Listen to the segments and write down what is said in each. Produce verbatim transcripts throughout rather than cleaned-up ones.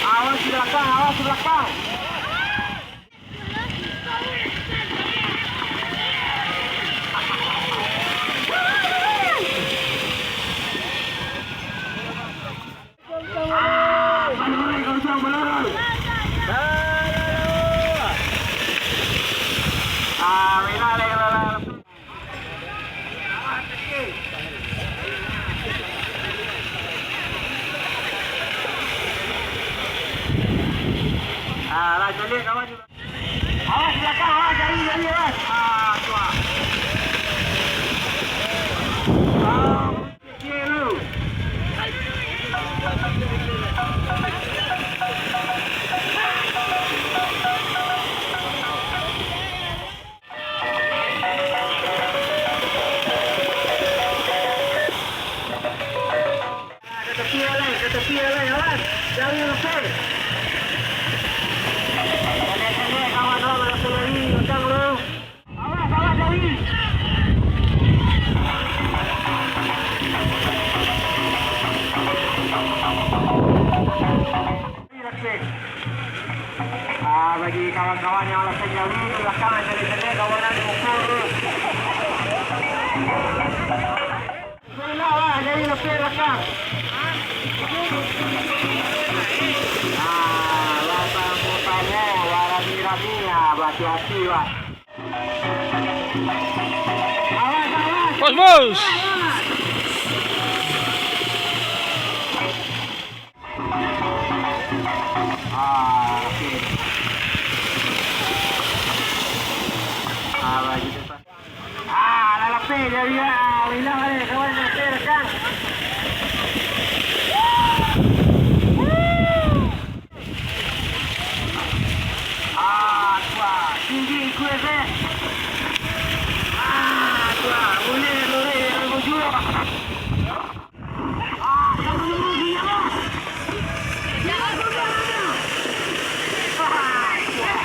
Awas di belakang, awas di belakang. Ah, lah, caliak kawan. Awas belakang, awas, jari, jari, awas. Ah, tu, ah. Ah, kecil tu. Ka tapi alai, ka tapi alai, awas. Jari lapeh. Pendek-pendek, kawan, awas, lapeh jari, utang lu. Awas, awas, jari. Ah, bagi kawan-kawan yang lapeh jari, di belakang, jadi pendek, kawanan mukul tu. Elok lah, jadi lapeh belakang. Ah, lah tamu-tamu, barami-rami, ah, bahati-hati, wak. Awas, awas. Bos, bos. Ah, oke. Ah, bagi depan. Ah, lah lapeh jari, ah. Ilang alai, kawan, lapeh rekan. Ah, tuah. Tinggi ikut, eh. Ah, tuah. Ulih, ulih, yang bujur. Ah, jangan dulu, dia. Ah, tuah.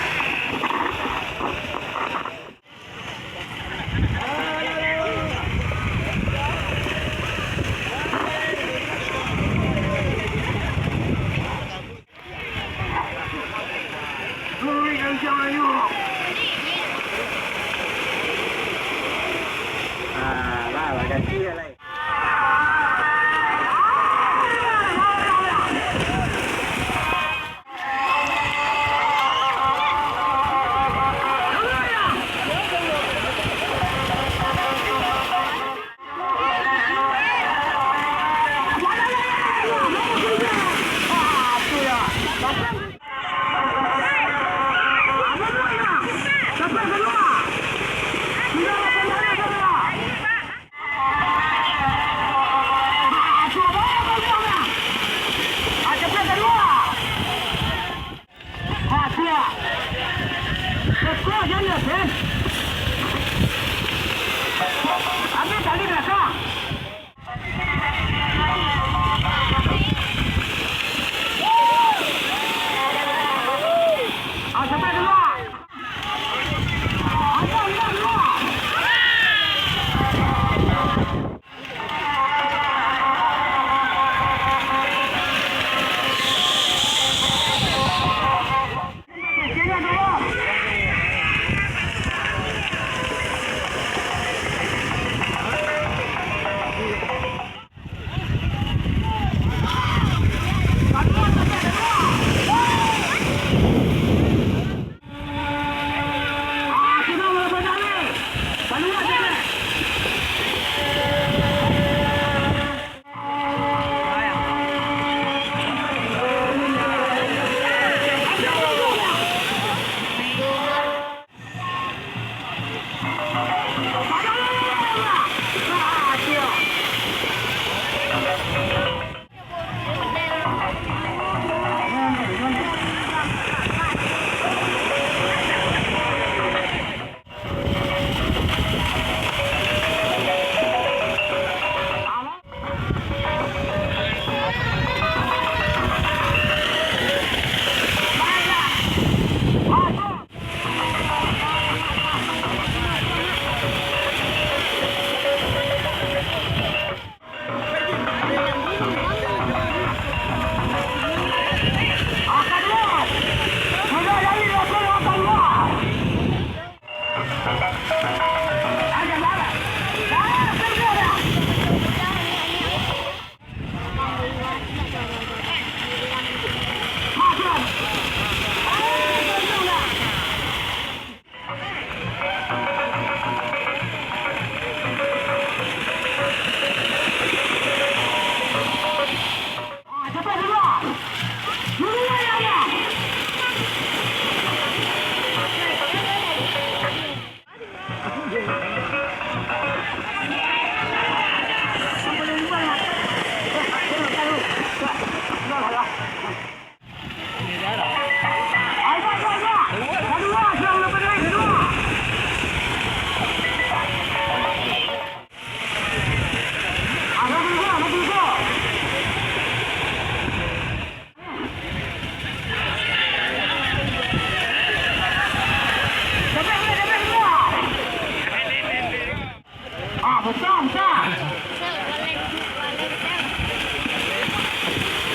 Ah, besar, besar.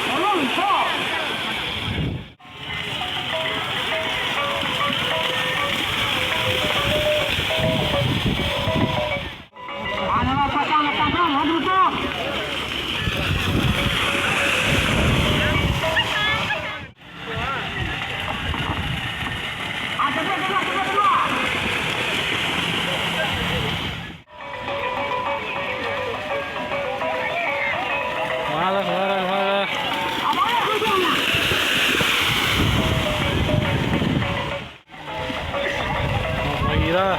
Tolong, besar. Alah, patang, patang, patang, aduh, tu. Malah, malah, malah. Lagi lah.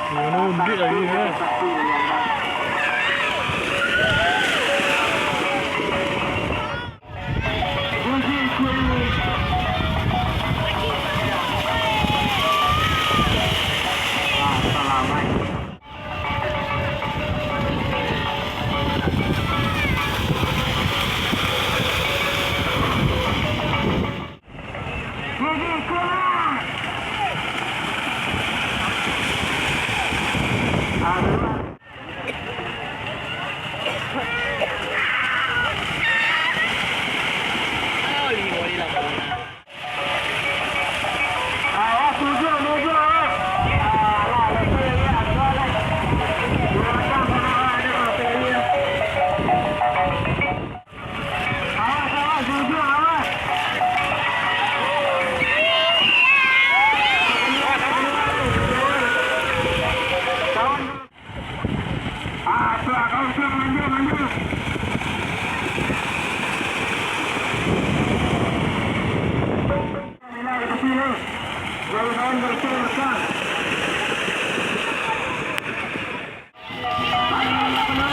Mano undik lagi, eh.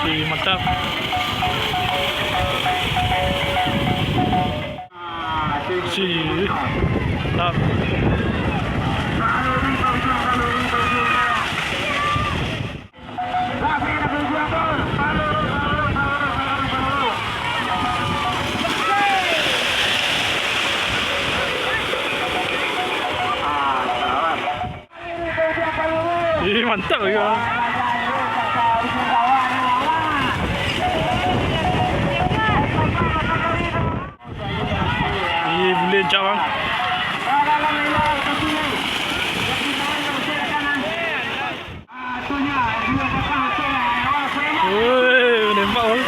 Si mantap. Si mantap. Ih, mantap lagi, bang. Ih, boleh cak, bang. Woi, nembak, bang.